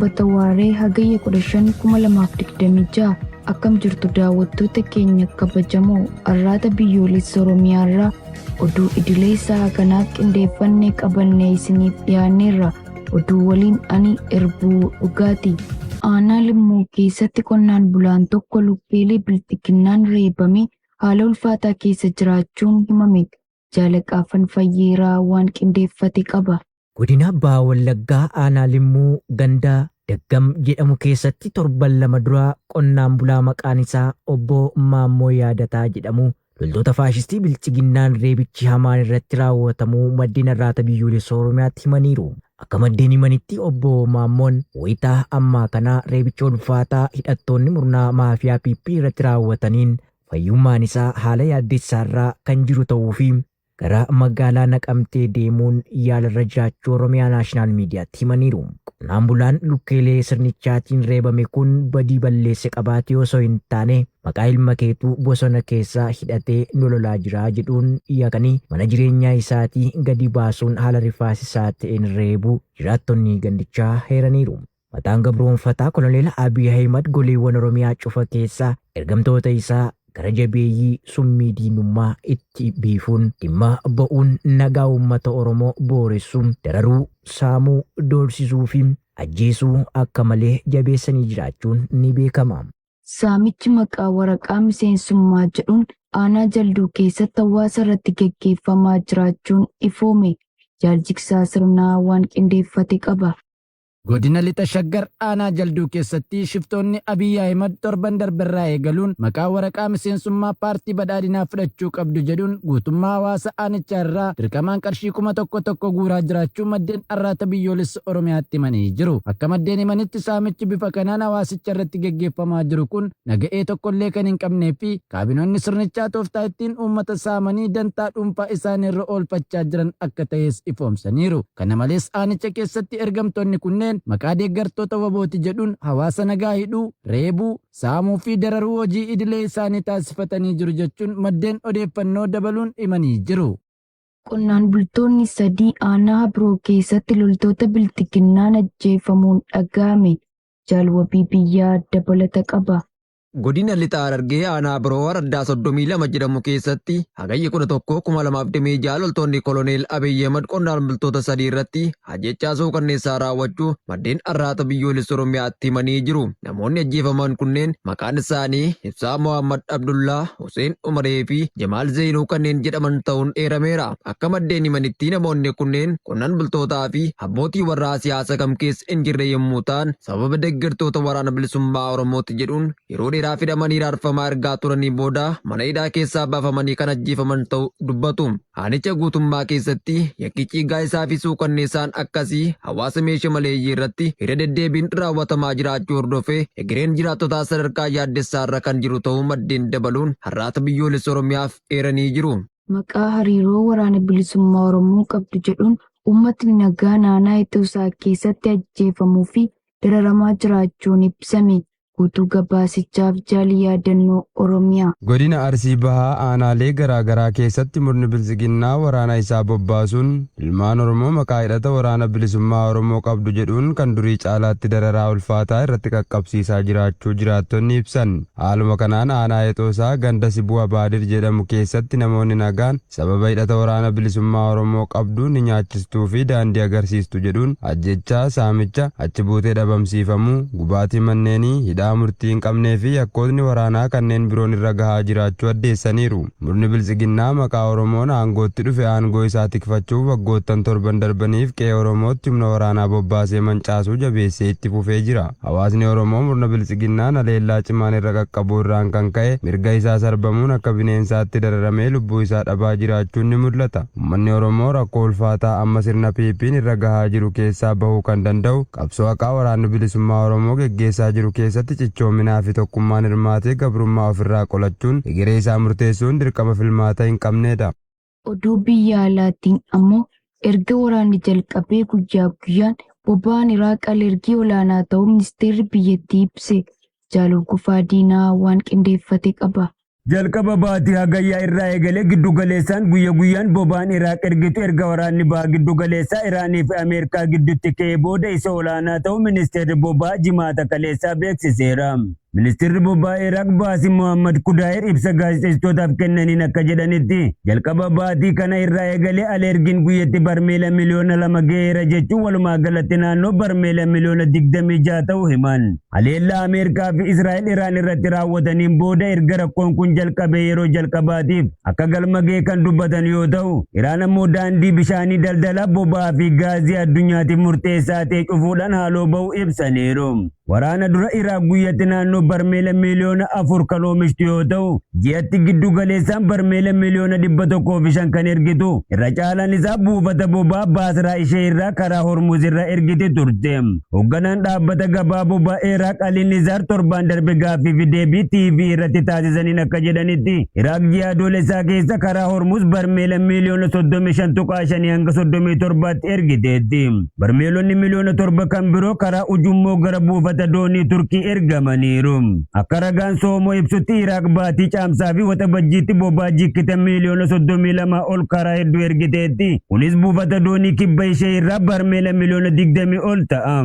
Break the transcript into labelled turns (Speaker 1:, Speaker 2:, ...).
Speaker 1: Sanbata waaree Hagayya 15, 2026 akkam jirtu daawwattoota keenya kabajamoo Arraata Biyyoolessa Oromiyaarraa oduu idilee sa'a kanaaf qindeeffannee qabannee isiniif dhiyaanneerra. Oduu waliin ani Irbuu Dhugaati. Aanaa Limmuu keessatti qonnaan bulaan tokko lukkeelee bilxiginnaan reebamee haala ulfaataa keessa jiraachuun himame. Jaalaqaafan Fayyeeraa waan qindeeffate qaba.
Speaker 2: Godina Baha Wallaggaa Aanaa Limmuu ganda Daggam jedhamu keessatti torban 2 dura qonnaan bulaa maqaan isaa Obbo Maammoo Yaadataa jedhamu loltoota faashistii Bilxiginnaan reebichi hamaan irratti raawwatamuu maddeen Arraata Biyyoolessa Oromiyaatti himaniiru. Akka maddeen himanitti Obbo Maammoon wayita ammaa kana reebicha ulfaataa hidhattoonni murna maafiyaa PP irratti raawwataniin fayyummaan isaa haala yaaddessaarra kan jiru ta'uu fi gara magaalaa Naqamtee deemuun yaalarra jiraachuu Oromiyaa Naashinaal Miidiyaatti himaniiru. Qonnaan bulaan lukkeelee sirnichaatiin reebame kun badii balleesse qabaatee osoo hin taane maqaa ilma keetu bosona keessa hidhatee nu lolaa jira jedhuun yakanii mana jireenyaa isaatii gadi baasuun haala rifaasisaa ta'een reebuu jiraattonni gandichaa heeraniiru. Mataan gabroomfataa Koloneel Abiy Ahimad goleewwan Oromiyaa cufa keessa ergamtoota isaa gara jabeeyyii summii diinummaa itti biifuun dhimma ba'uun nagaa uummata Oromoo booressuu, dararuu, saamuu, doorsisuu fi ajjeesuu akka malee jabeessanii jiraachuun ni beekama.
Speaker 1: Saamichi maqaa waraqaa miseensummaa jedhuun aanaa Jalduu keessatti hawaasa irratti gaggeeffamaa jiraachuun ifoome. Jaal Jigsaa Sirnaa waan qindeeffate qaba.
Speaker 3: Godina Lixa Shaggar aanaa Jalduu keessatti shiftoonni Abiy Ahimed torban darberraa eegaluun maqaa waraqaa miseensummaa paartii badhaadhinaa fudhachuu qabdu jedhuun guutummaa hawaasa aanichaa irraa dirqamaan qarshii 1000 tokko guuraa jiraachuu maddeen Arraata Biyyoolessa Oromiyaatti himanii jiru. Akka maddeen himanitti saamichi bifa kanaan hawaasicha irratti geggeeffamaa jiru kun naga'ee tokkollee kan hin qabnee fi kaabinoonni sirnichaa tooftaa ittiin uummata saamanii dantaa dhuunfaa isaanii irra oolfachaa jiran akka ta'es ifoomsaniiru. Kana malees aanicha keessatti ergamtoonni kunneen maqaa deeggartoota WBOti jedhuun hawaasa nagaa hidhuu, reebuu, saamuu fi dararuu hojii idilee isaanii taasifatanii jiru jechuun maddeen odeeffannoo dabaluun himanii jiru.
Speaker 1: Qonnaan bultoonni 3 aanaa Habroo keessatti loltoota Bilxiginnaan ajjeefamuun dhaga'ame. Jaal Wabii Biyyaa dabalata qaba.
Speaker 4: Godina Lixa Harargee aanaa Biroo araddaa 32 jedhamu keessatti Hagayya 11, 2026 loltoonni Koloneel Abiy Ahimad qonnaan bultoota 3 irratti ajjeechaa suukanneessaa raawwachuu maddeen Arraata Biyyoolessa Oromiyaatti himanii jiru. Namoonni ajjeefaman kunneen maqaan isaanii Ibsaa Mohammad Abdullaa, Huseen Umaree fi Jamaal Zeenuu kanneen jedhaman ta'uun eerameera. Akka maddeen himanitti namoonni kunneen qonnaan bultootaa fi abbootii warraa siyaasa kam keessa hin jirre yommuu ta'an, sababa deggertoota Waraana Bilisummaa Oromooti jedhuun yeroo dheeraaf hidhamanii hiraarfamaa ergaa turanii booda mana hidhaa keessaa baafamanii kan ajjeefaman ta'uu dubbatu. Aanicha guutummaa keessatti yakki ciiggaa isaa fi suukanneessaan akkasii hawaasa meesha maleeyyii irratti irra deddeebiin raawwatamaa jiraachuu hordofee egereen jiraattotaa sadarkaa yaaddessaarra kan jiru ta'uu maddeen dabaluun Arraata Biyyoolessa Oromiyaaf eeranii jiru.
Speaker 1: Maqaa hariiroo Waraana Bilisummaa Oromoo qabdu jedhuun uummatni nagaan aanaa Ixuusaa keessatti ajjeefamuu fi dararamaa jiraachuun ibsame. Guutuu gabaasichaaf Jaal Yaadannoo Oromiyaa.
Speaker 5: Godina Arsii Bahaa aanaalee garaa garaa keessatti murni Biltsiginnaa waraana isaa bobbaasuun ilmaan Oromoo maqaa hidhata Waraana Bilisummaa Oromoo qabdu jedhuun kan durii caalaatti dararaa ulfaataa irratti qaqqabsiisaa jiraachuu jiraattonni ibsan. Haaluma kanaan aanaa Hexoosaa ganda Sibuu Abaadir jedhamu keessatti namoonni nagaan sababa hidhata Waraana Bilisummaa Oromoo qabdu ni nyaachistuu fi daandii agarsiistu jedhuun ajjeechaa, saamicha, achi buutee dhabamsiifamuu, gubaatii manneenii, hidhaa murtii hin qabnee fi yakkootni waraanaa kanneen biroon irra gahaa jiraachuu addeessaniiru. Murni Biltsiginnaa maqaa Oromoon aangootti dhufe aangoo isaa tikfachuuf waggoottan torban darbaniif qe'ee Oromootti humna waraanaa bobbaasee mancaasuu jabeessee itti fufee jira. Hawaasni Oromoo murna Biltsiginnaan haleellaa cimaan irra qaqqabuu irraan kan ka'e mirga isaa sarbamuun akka bineensaatti dararamee lubbuu isaa dhabaa jiraachuun ni mul'ata. Ummanni Oromoo rakkoo ulfaataa amma sirna PPn irra gahaa jiru keessaa bahuu kan danda'u qabsoo haqaa Waraanni Bilisummaa Oromoo geggeessaa jiru keessatti cichoominaa fi tokkummaan hirmaatee gabrummaa of irraa qolachuun egeree isaa murteessuun dirqama filmaata hin qabneedha.
Speaker 1: Oduu biyya alaatiin ammoo erga waraanni jalqabee guyyaa guyyaan boba'aan Iraaq al-ergii olaanaa ta'uu ministeerri biyyattii ibse. Jaal Hurgufaa Diinaa waan qindeeffate qaba.
Speaker 6: Jalqaba baatii Hagayyaa irraa eegalee giddu galeessaan guyya guyyaan boba'aan Iraaq ergitu erga waraanni baha giddu galeessaa Iraanii fi Ameerikaa gidduutti ka'ee booda isa olaanaa ta'uu ministeerri boba'aa Jimaata kaleessaa beeksiseera. Ministeerri boba'aa Iraaq Baasim Mohammad Kudaayir ibsa gaazexeessitootaaf kennaniin akka jedhanitti, jalqaba baatii kana irraa eegalee aleergiin guyyatti barmeela miliyoona 2 ga'eera jechuun walumaa galatti naannoo barmeela miliyoona 26 ta'uu himan. Haleellaa Ameerikaa fi Israa'el Iraan irratti raawwataniin booda erga rakkoon kun jalqabee yeroo jalqabaatiif akka galma ga'e kan dubbatan yoo ta'u, Iraan ammoo daandii bishaanii daldalaa boba'aa fi gaazii addunyaatiif murteessaa ta'e cufuudhaan haaloo ba'uu ibsaniiru. Waraana dura Iraaq guyyatti naannoo barmeela miiliyoona 4 kan oomishtu yoo ta'u, ji'atti giddu galeessaan barmeela miiliyoona 105 kan ergitu, irra caalaan isaa buufata boba'aa Baasraa ishee irraa karaa Hormuuz irraa ergiti turte. Hoogganaan dhaabbata gabaa boba'aa Iraaq Alii Nizaar torbaan darbe gaaffii fi deebii TV irratti taasisaniin akka jedhanitti, Iraaq ji'a Adoolessaa keessa karaa Hormuuz barmeela miiliyoona 35.5 hanga 37tti ergiteetti. Barmeelonni miliyoona 7 kan biroo karaa ujummoo gara buufata doonii Turkii ergamaniiru. Akka ragaan Soomoo ibsutti Iraaq baatii Caamsaa fi Waxabajjiitti boba'aa jikkita miiliyoona 32 ol karaa hedduu ergiteetti. Kunis buufata doonii kibba ishee irraa barmeela miliyoona 20 ol ta'a.